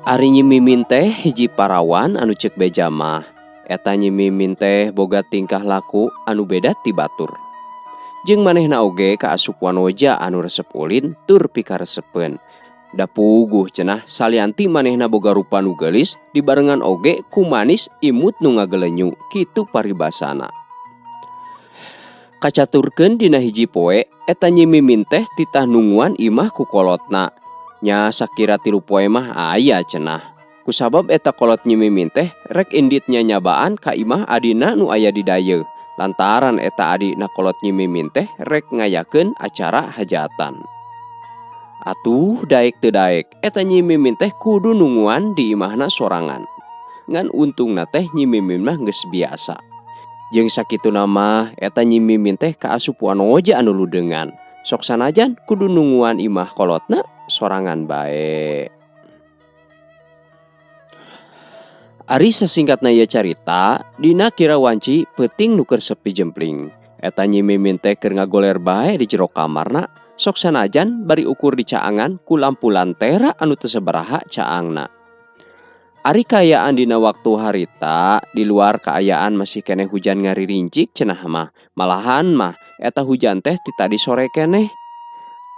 Ari Nyi Mimin teh hiji parawan anu ceuk beja mah. Eta Nyi Mimin teh boga tingkah laku anu beda ti batur. Jeung manehna oge kaasup wanoja anu resep ulin tur pikaresepeun. Da puguh cenah salianti manehna boga rupa nu geulis dibarengan oge ku manis imut nu ngagelenyu kitu paribasana. Kacaturkeun dina hiji poe eta Nyi Mimin teh titah nunguan imah ku kolotna. Nya sakira 3 poe mah aya cenah. Kusabab eta kolot Nyi Mimin teh rek indit nyanyabaan ka imah adina nu aya di dayeuh. Lantaran eta adina kolot Nyi Mimin teh rek ngayakeun acara hajatan. Atuh daek teu daek eta Nyi Mimin teh kudu nunguan di imahna sorangan. Ngan untungna teh Nyi Mimin mah geus biasa. Jeung sakituna mah eta Nyi Mimin teh kaasup wanoja anu ludeungan. Sok sanajan kudu nunguan imah kolotna sorangan bae. Ari sasingkatna ieu carita, dina kira wanci peuting nu keur sepi jempling. Eta Nyi Mimin teh keur ngagoler bae di jero kamarna, sok sanajan bari ukur dicaangan ku lampu lantera anu teu sabaraha caangna. Ari kaayaan dina waktu harita, di luar kaayaan masih keneh hujan ngaririncik cenah mah. Malahan mah eta hujan teh ti tadi sore keneh.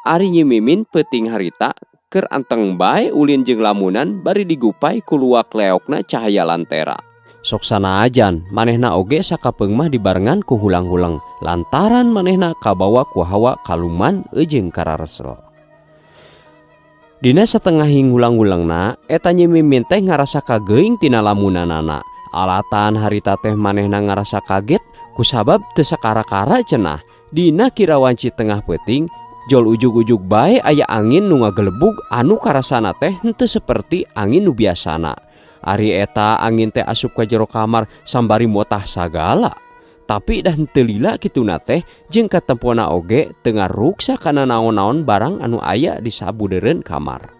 Ari Nyi Mimin peuting harita keur anteng bae ulin jeung lamunan bari digupai ku luak leokna cahaya lantera. Sok sanajan manehna oge sakapeung mah dibarengan ku hulang-huleng lantaran manehna kabawa ku hawa kaluman jeung kararesel. Dina satengahing hulang-hulengna eta Nyi Mimin teh ngarasa kageuing tina lamunanana. Alatan harita teh manehna ngarasa kaget kusabab teu sakara-kara cenah. Dina kira wanci tengah peuting jol ujug-ujug bae aya angin nu ngagelebug anu karasana teh henteu seperti angin nu biasana. Ari eta angin teh asup ka jero kamar sambari motah sagala. Tapi dah henteu lila kituna teh jeung katempona oge teu ngaruksa kana naon-naon barang anu aya di sabudeureun kamar.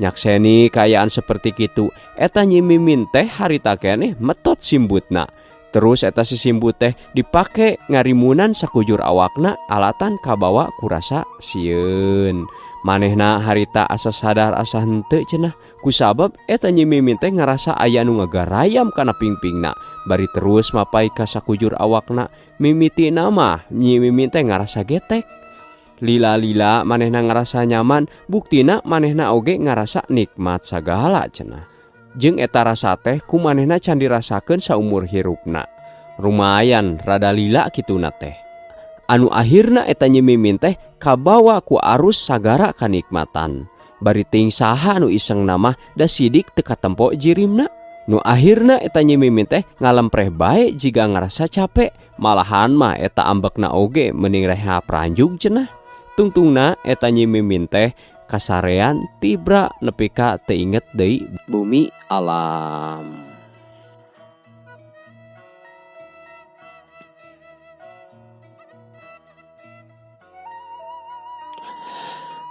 Nyakseni kaayaan seperti kitu, eta Nyi Mimin teh harita keneh metot simbutna. Terus eta si simbut teh dipake ngarimunan sakujur awakna alatan kabawa kurasa sieun. Manehna harita asa sadar asa henteu cenah kusabab eta Nyi Mimin teh ngarasa aya nu ngagarayam kana pingpingna. Bari terus mapai ka sakujur awakna, mimitina mah Nyi Mimin teh ngarasa getek. Lila-lila manehna ngarasa nyaman, buktina manehna oge ngarasa nikmat sagala cenah. Jeung eta rasa teh ku manehna can dirasakeun saumur hirupna. Lumayan rada lila kituna teh. Anu akhirna eta Nyi Mimin teh kabawa ku arus sagara kanikmatan. Bari ting saha nu isengna mah da sidik teu katempo jirimna. Nu akhirna eta Nyi Mimin teh ngalempreh bae jiga ngarasa capek. Malahan mah eta ambekna oge mending reha pranjug cenah. Tungtungna eta Nyi Mimin teh kasarean tibra nepi ka teu inget deui bumi alam.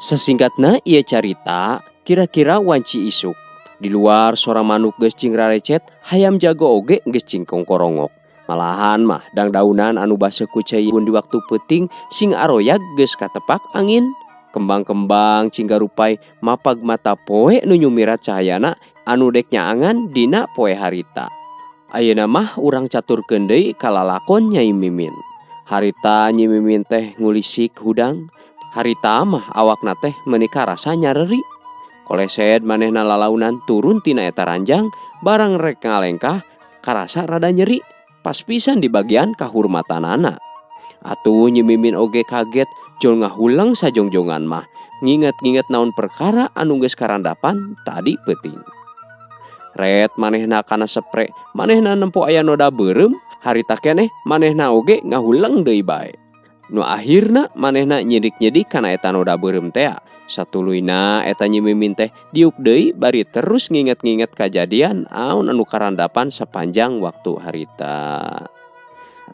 Sasingkatna ieu carita kira-kira wanci isuk. Di luar sora manuk geus cing rarecet, hayam jago oge geus cing kongkorongok. Malahan mah dangdaunan anu baseuh ku cai di waktu peuting sing aroyag geus katepak angin. Kembang-kembang cinggarupai mapag mata poe nu nyumirat cahayana anu dek nyaangan dina poe harita. Ayeuna mah urang caturkeun deui ka lalakon Nyai Mimin. Harita Nyi Mimin teh ngulisik hudang. Harita mah awakna teh meuni karasa nyareri. Kolesed manehna lalaunan turun tina eta ranjang, barang rek ngalengkah karasa rada nyeri pas pisan di bagian kahurmatanana. Atuh Nyi Mimin oge kaget jol ngahuleng sajongjongan mah, nginget-nginget naon perkara anu geus karandapan tadi peuting. Ret manehna kana sepre, manehna nempo aya noda beureum, harita keneh manehna oge ngahuleng deui bae. Nu akhirna manehna nyidik-nyidik kana eta noda beureum tea. Satuluyna eta Nyi Mimin teh diuk deui bari terus nginget-nginget kajadian aun anu karandapan sepanjang waktu harita.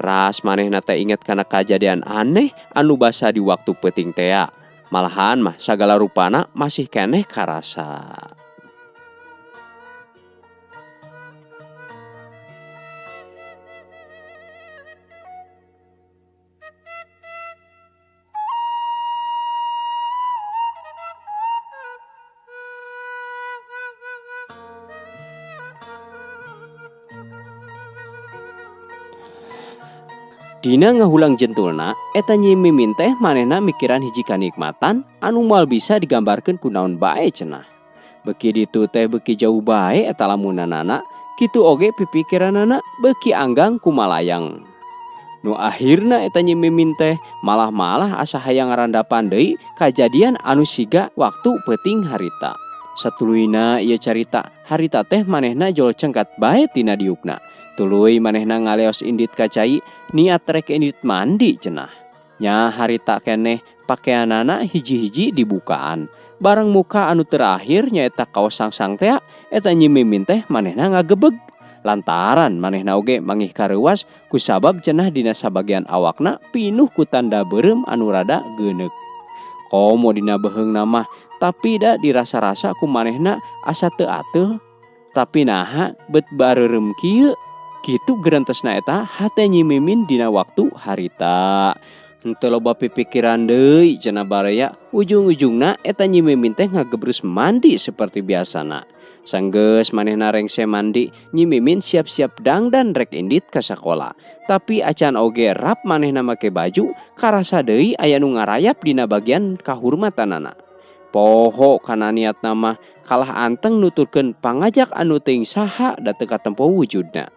Ras manehna teh inget kana kajadian aneh anu basa di waktu peuting tea. Malahan mah sagala rupana masih keneh karasa. Dina ngahulang jentulna, eta Nyi Mimin teh manehna mikiran hiji kanikmatan anu moal bisa digambarkeun ku naon bae cenah. Beuki ditu teh beuki jauh bae eta lamunanana, kitu oge pipikiranana beuki anggang ku malayang. Nu akhirna eta Nyi Mimin teh malah-malah asa hayang ngarandapan deui kajadian anu siga waktu peuting harita. Satuluyna ieu carita, harita teh manehna jol cengkat bae tina diukna. Tuluy manehna ngaleos indit ka cai, niat rek indit mandi cenah. Nya harita keneh pakeanana hiji-hiji dibukaan. Bareng muka anu terakhir nyaeta kaos sangsang tea, eta Nyi Mimin teh manehna ngagebeg. Lantaran manehna oge mangih kareuwas kusabab cenah dina sabagian awakna pinuh ku tanda beureum anu rada geuneuk. Komo dina beheungna mah, tapi da dirasa-rasa ku manehna asa teu ateul. Tapi naha bet bareureum kieu? Kitu gerentesna eta hate Nyi Mimin dina waktu harita. Henteu loba pipikiran deui cenah baraya, ujung-ujungna eta Nyi Mimin teh ngagebrus mandi seperti biasana. Sanggeus manehna rengse mandi, Nyi Mimin siap-siap dangdan rek indit ka sakola. Tapi acan oge rap manehna make baju, karasa deui aya nu ngarayap dina bagian kahurmatanana. Poho kana niatna mah kalah anteng nuturkeun pangajak anu teuing saha da teu katempo wujudna.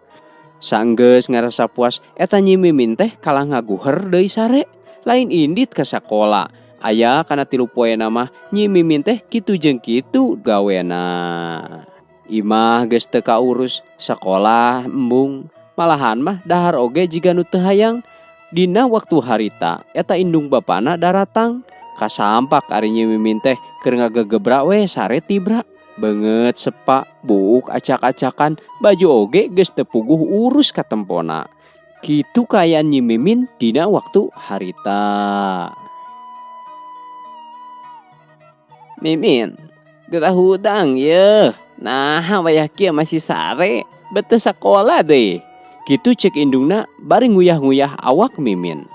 Sanggeus ngarasa puas, eta Nyi Mimin teh kalah ngaguher deui sare, lain indit ka sakola. Aya kana 3 poena mah Nyi Mimin teh kitu jeung kitu gawena. Imah geus teu kaurus, sakolah embung, malahan mah dahar oge jiga nu teu hayang. Dina waktu harita eta indung bapana daratang, kasampak ari Nyi Mimin teh keur ngagegebra we sare tibra. Beungeut sepa, buuk acak-acakan, baju oge geus teu puguh urus katempona. Kitu kaayaan Nyi Mimin dina waktu harita. Mimin, gerah hudang yeuh. Nah, wayah kieu masih sare, bet teu sakola deui. Kitu ceuk indungna bari nguyah-nguyah awak Mimin.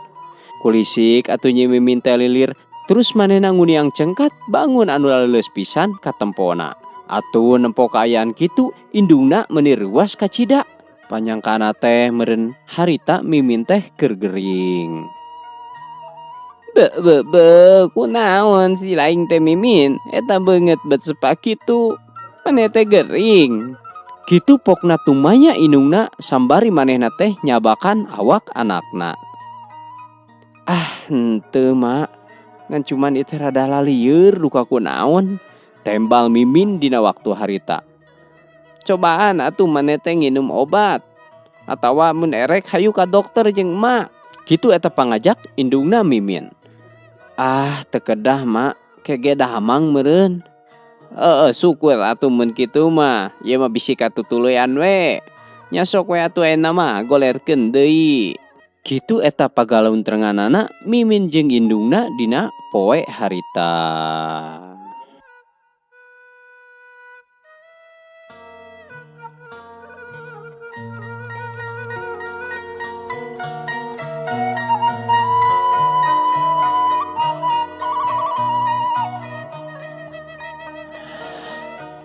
Kulisik atuh Nyi Mimin teh lilir, terus manehna nguniang cengkat bangun anu laleuleus pisan katempona. Atuh nempo kaayaan kitu, indungna meuni reuas kacida. Panyangkana teh meureun harita Mimin teh keur gering. Be, be, be, kunaon si laing teh Mimin? Eta beungeut bet sepa kitu. Maneh teh gering. Kitu pokna tumanya indungna sambari manehna teh nyabakan awak anakna. Ah, henteu mak. Ngan cuman ieu teh rada lalieur duka kunaon. Tembal Mimin dina waktu harita. Cobaan atuh maneh teh nginum obat. Atawa mun erek hayu ka dokter jeung emak. Kitu eta pangajak indungna Mimin. Ah, teu kedah mak, kege dahamang meureun. Heeh, syukur atuh mun kitu mah. Ieu mah bisi katutuluyan we. Nya sok we atuh ayeuna mah golerkeun deui. Kitu eta pagalaun-terenganana Mimin jeung indungna dina poe harita.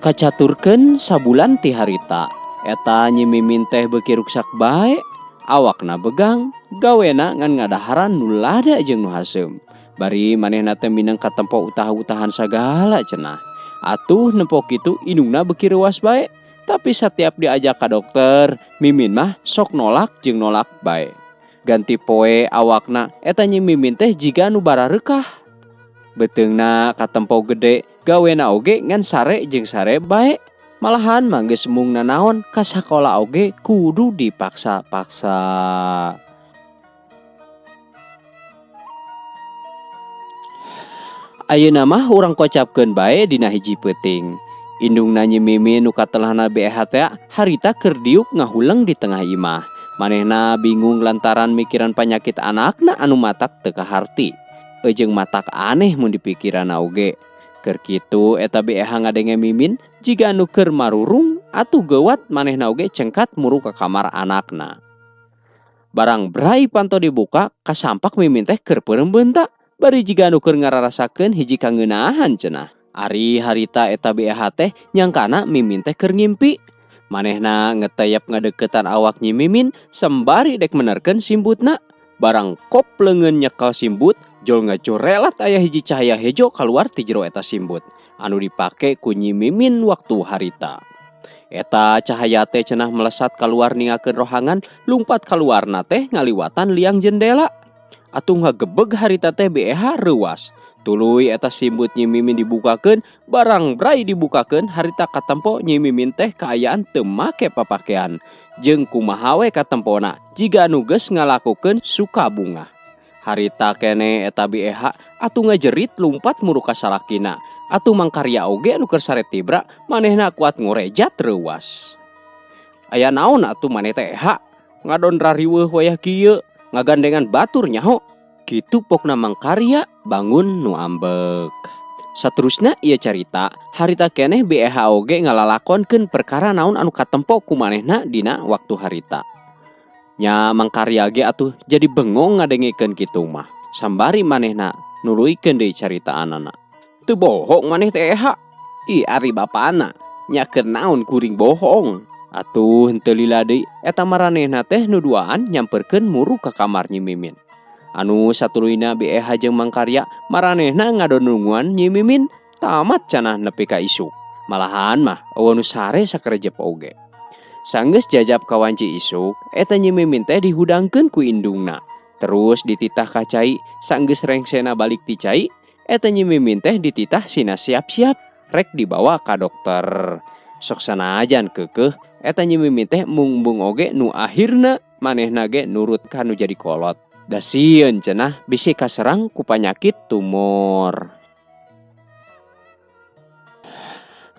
Kacaturkeun sabulan ti harita, eta Nyi Mimin teh beuki ruksak bae, awakna begang, gawena ngan ngadaharan nu lada jeung nu haseum. Bari manehna teh mineng katempo utah-utahan sagala cenah. Atuh nempo kitu indungna beuki reuas bae, tapi satiap diajak ka dokter, Mimin mah sok nolak jeung nolak bae. Ganti poe awakna, eta Nyi Mimin teh jiga nu barareukah. Beuteungna katempo gede, gawena oge ngan sare jeung sare bae. Malahan mah geus embung nanaon ka sakola oge kudu dipaksa-paksa. Ayeuna mah urang kocapkeun bae dina hiji peuting. Indungna Nyi Mimin nu katelahna BEH teh harita keur diuk ngahuleng di tengah imah. Manehna bingung lantaran mikiran panyakit anakna anu matak teu kaharti. Ejeung matak aneh mun dipikiranna oge. Keur kitu eta BEH ngadenge Mimin jiga anu keur marurung atuh geuwat manehna oge cengkat muru ka kamar anakna. Barang brai panto dibuka kasampak Mimin teh keur peureum beunta bari jiga anu keur ngararasakeun hiji kangeunahan cenah. Ari harita eta BEH teh nyangkana Mimin teh keur ngimpi. Manehna ngeteyep ngadeukeutan awak Nyi Mimin sembari dek menerkeun simbutna. Barang kop leungeun nyekel simbut, jol ngajorelat aya hiji cahaya hejo kaluar ti jero eta simbut anu dipake ku Nyi Mimin waktu harita. Eta cahaya teh cenah melesat kaluar ningakeun rohangan, lumpat kaluarna teh ngaliwatan liang jendela. Atuh ngagebeg harita teh BEH reuwas. Tuluy eta simbut Nyi Mimin dibukakeun, barang brai dibukakeun harita katempo Nyi Mimin teh kaayaan teu make papakean. Jeung kumaha we katempona jiga anu geus ngalakukeun suka bungah. Harita keneh eta BEH atuh ngajerit lumpat muru ka salakina. Atuh mangkarya oge anu keur sare tibra manehna kuat ngorejat reuwas. Aya naon atuh maneh teh EH? Ngadon rariweuh wayah kieu, ngagandengan batur nyaho. Kitu pokna mangkarya bangun nu ambek. Saterusna ieu carita, harita keneh BEH oge ngalalakonkeun perkara naon anu katempo ku manehna dina waktu harita. Nya mangkarya ge atuh jadi bengong ngadengekeun kitu mah. Sambari manehna nuluykeun deui caritaanana. Teu bohong maneh teh EH. Ih ari bapana, nya keur naon kuring bohong. Atuh henteu lila deui eta maranehna teh nu duaan nyamperkeun muru ka kamar Nyi Mimin. Anu satuluyna BEH jeung Mangkarya maranehna ngadonunguan Nyi Mimin tamat cenah nepi ka isuk. Malahan mah eueuh nu sare sakerejep oge. Sanggeus jajab ka wanci isuk, eta Nyi Mimin teh dihudangkeun ku indungna. Terus dititah ka cai, sanggeus rengsena balik ti cai, eta Nyi Mimin teh dititah sina siap-siap rek dibawa ka dokter. Sok sanajan keukeuh, eta Nyi Mimin teh mung-mung oge nu akhirna manehna ge nurut ka nu jadi kolot. Da sieun cenah bisi kaserang ku panyakit tumor.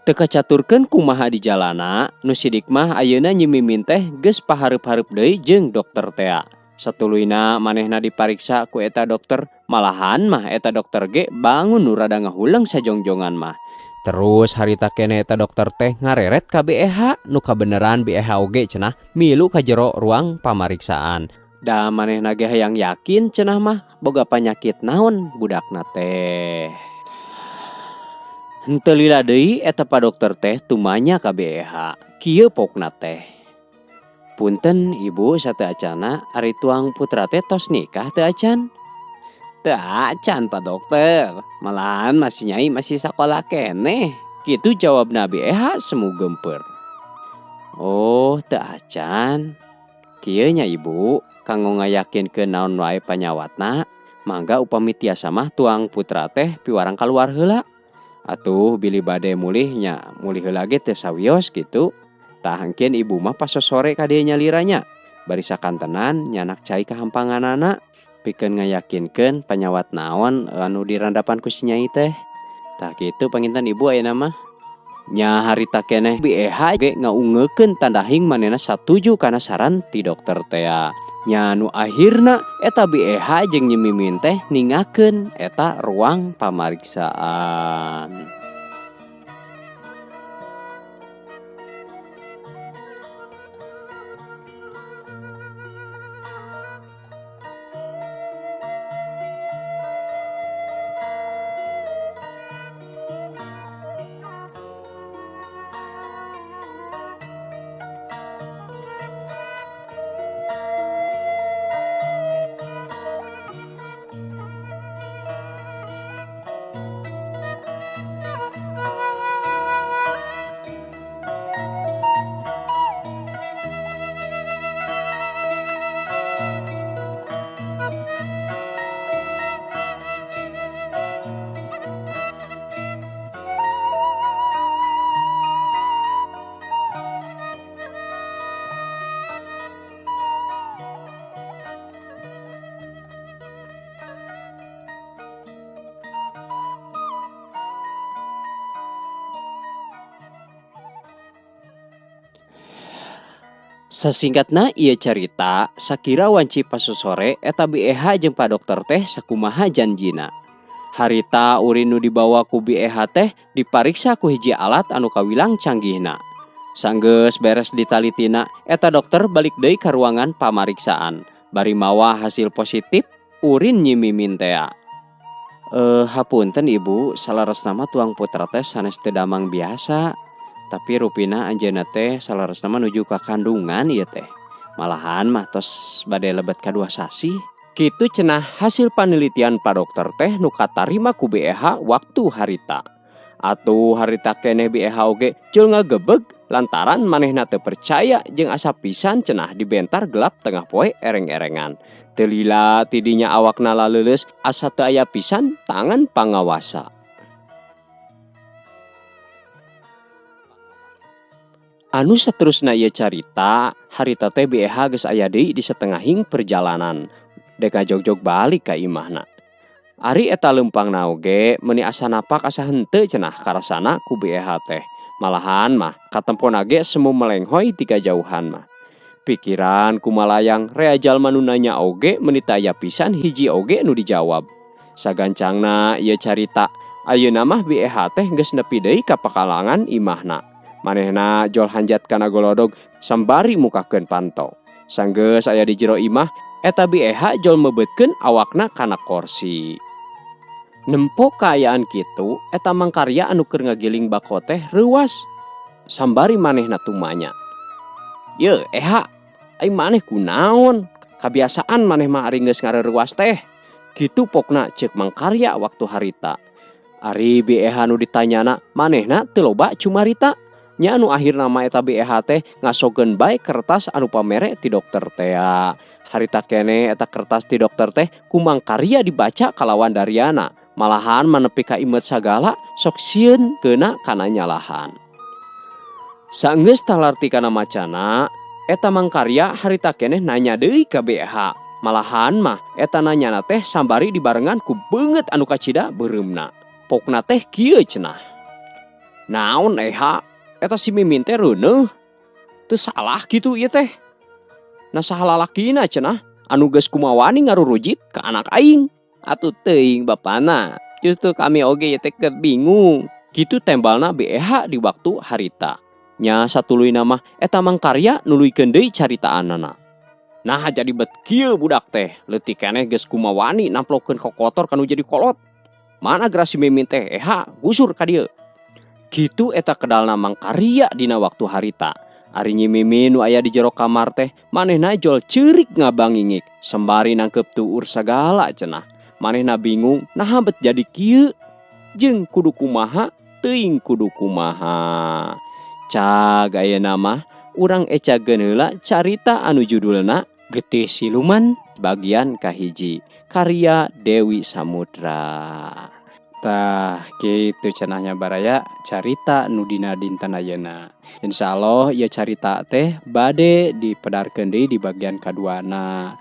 Teu kacaturkeun kumaha di jalana, nu sidik mah ayeuna Nyi Mimin teh geus pahareup-hareup deui jeung dokter tea. Satuluyna manehna dipariksa ku eta dokter, malahan mah eta dokter ge bangun nu rada ngahuleng sajongjongan mah. Terus harita keneh eta dokter teh ngareret ka BEH, nu kabeneran BEH oge cenah milu ka jero ruang pamariksaan. Da manehna ge hayang yakin cenah mah boga panyakit naon budakna teh. Henteu lila deui eta pa dokter teh tumanya ka BEH. Kieu pokna teh. Punten ibu sateuacana ari tuang putra teh tos nikah teu acan? Teu acan pa dokter, malahan masih nyai masih sakola keneh. Kitu jawabna BEH semu geumpeur. Oh, teu acan. Kieu nya ibu, kanggo ngayakinkeun naon wae panyawatna, mangga upami tiasa mah tuang putra teh piwarang kaluar heula. Atuh bilih bade mulih nya mulih heula ge teu sawios kitu. Tah engkeun ibu mah pas sosore ka dieu nyalira nya. Bari sakantenan nyanak cai kahampanganana pikeun ngayakinkeun panyawat naon anu dirandapan ku si nyai teh. Tah kitu panginten ibu ayeuna mah. Nya harita keneh BEH ge ngaungekeun tandahing manehna satuju kana saran ti dokter tea. Nya nu akhirna eta BEH jeung Nyi Mimin teh ningakeun eta ruang pamariksaan. Sasingkatna ieu carita, sakira wanci pasosore eta BEH jeung pa dokter teh sakumaha janjina. Harita urin nu dibawa ku BEH teh dipariksa ku hiji alat anu kawilang canggihna. Sanggeus beres ditalitina, eta dokter balik deui ka ruangan pamariksaan. Bari mawa hasil positif urin Nyi Mimin tea. Hapunten ibu, salaresna mah tuang putra teh sanes teu damang biasa. Tapi rupina anjeunna teh salaresna mah nuju ka kandungan ieu teh. Malahan mah tos bade lebet ka 2 sasih. Kitu cenah hasil panelitian pa dokter teh nu katarima ku BEH waktu harita. Atuh harita keneh BEH oge jol ngagebeg lantaran manehna teu percaya jeung asa pisan cenah dibentar gelap tengah poe ereng-erengan. Teu lila tidinya awakna laleuleus asa teu aya pisan tangan pangawasa. Anu saterusna ieu carita, harita teh BEH geus aya deui di setengahing perjalanan. Dek ngajogjog balik ka imahna. Ari eta leumpangna oge meuni asa napak asa henteu cenah karasana ku BEH teh. Malahan mah katempona ge semu melenghoy ti kajauhan mah. Pikiran kumalayang rea jalma nu nanya oge meuni teu aya pisan hiji oge nu dijawab. Sagancangna ieu carita, ayeuna mah BEH teh geus nepi deui ka pakalangan imahna. Manehna jol hanjat kana golodog sambari mukakeun panto. Sanggeus aya di jero imah, eta BEH jol mebeutkeun awakna kana korsi. Nempo kaayaan kitu, eta mangkarya anu keur ngagiling bako teh reuwas. Sambari manehna tumanya. Ye, eha, ai maneh kunaon? Kabiasaan maneh mah ari geus ngareuwas teh. Kitu pokna ceuk mangkarya waktu harita. Ari BEH nu ditanyana, manehna teu loba cumarita. Nya anu akhirna mah eta BEH teh ngasogeun bae kertas anu pamere ti dokter tea. Harita keneh eta kertas ti dokter teh ku mangkarya dibaca kalawan dariana. Malahan manepi ka imeut sagala sok sieun keuna kana nyalahan. Saenggeus talarti kana macana, eta mangkarya harita keneh nanya deui ka BEH. Malahan mah eta nanyana teh sambari dibarengan ku beungeut anu kacida beureumna. Pokna teh kieu cenah. Naon eha? Eta si Mimin teh reuneuh. Teu salah kitu ieu teh. Nah saha lalakina cenah anu geus kumawani ngarurujit ka anak aing. Atuh teuing bapana. Justru kami oge ieu teh keur bingung. Kitu tembalna BEH di waktu harita. Nya satuluyna mah eta mangkarya nuluykeun deui caritaanana. Nah jadi bet kieu budak teh leutik keneh geus kumawani namplokeun kokotor kanu jadi kolot. Mana geura si Mimin teh eha gusur ka dieu. Kitu eta kedalna mangkarya dina waktu harita. Ari Nyi Mimin nu aya di jero kamar teh manehna jol ceurik ngabangingik sembari nangkep tuur sagala cenah. Manehna bingung naha bet jadi kieu jeung kudu kumaha teuing kudu kumaha. Cag ayeuna mah urang ecageun heula carita anu judulna Getih Siluman bagian kahiji karya Dewi Samudra. Tah kitu cenahnya baraya carita nu dina dinten ayeuna. Insyaallah ieu carita teh bade dipedarkeun deui di bagian kaduana.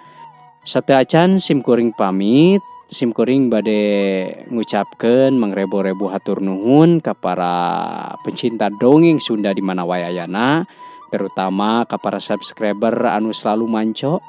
Sateuacan sim kuring pamit, sim kuring bade ngucapkeun mangrebo-rebo hatur nuhun ka para pecinta dongeng Sunda di mana wae ayana, terutama ka para subscriber anu selalu manco.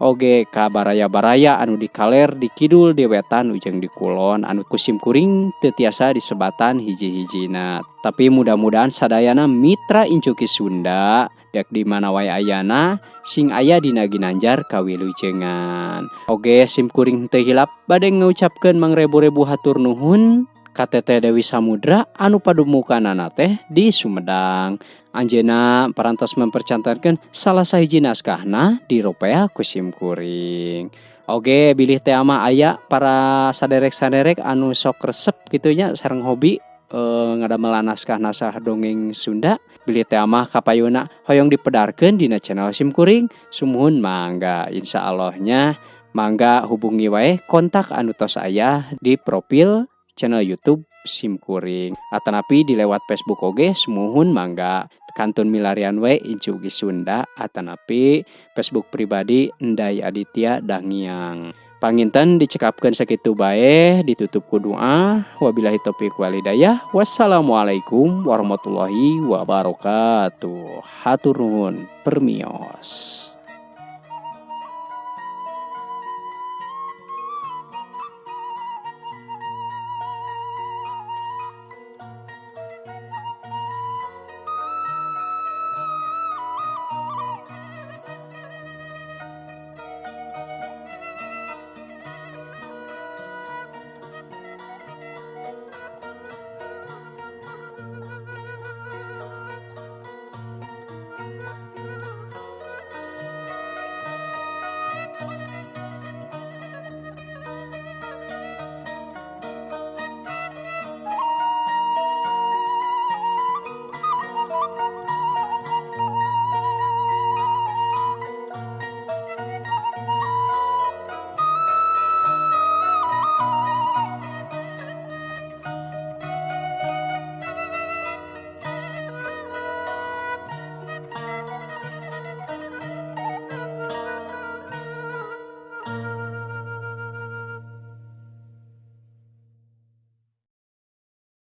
Oge ka baraya-baraya anu di kaler, di kidul, di wetan, ujeng di kulon anu ku sim kuring teu tiasa disebatan hiji-hijina. Tapi mudah-mudahan sadayana mitra Incuki Sunda dek di mana wae ayana sing aya dina ginanjar kawilujengan. Oge sim kuring teu hilap bade ngucapkeun mangrebo-rebo hatur nuhun ka Teteh Dewi Samudra anu padumukanana teh di Sumedang. Anjeunna parantos mempercantenkeun salah sahiji naskahna di ropea ku sim kuring. Oge bilih teh mah aya para saderek-saderek anu sok resep kitu nya sareng hobi ngadamelan naskah-naskah dongeng Sunda, bilih teh mah kapayuna hoyong dipedarkeun dina channel sim kuring, sumuhun mangga insyaallah nya mangga hubungi wae kontak anu tos aya di profil channel YouTube sim kuring atanapi di lewat Facebook oge sumuhun mangga kantun milarian we Incuki Sunda atanapi Facebook pribadi Ndai Aditya Dangiang. Panginten dicekapkeun sakitu bae, ditutup ku doa. Wabillahi taufik walhidayah. Wassalamualaikum warahmatullahi wabarakatuh. Hatur nuhun permios.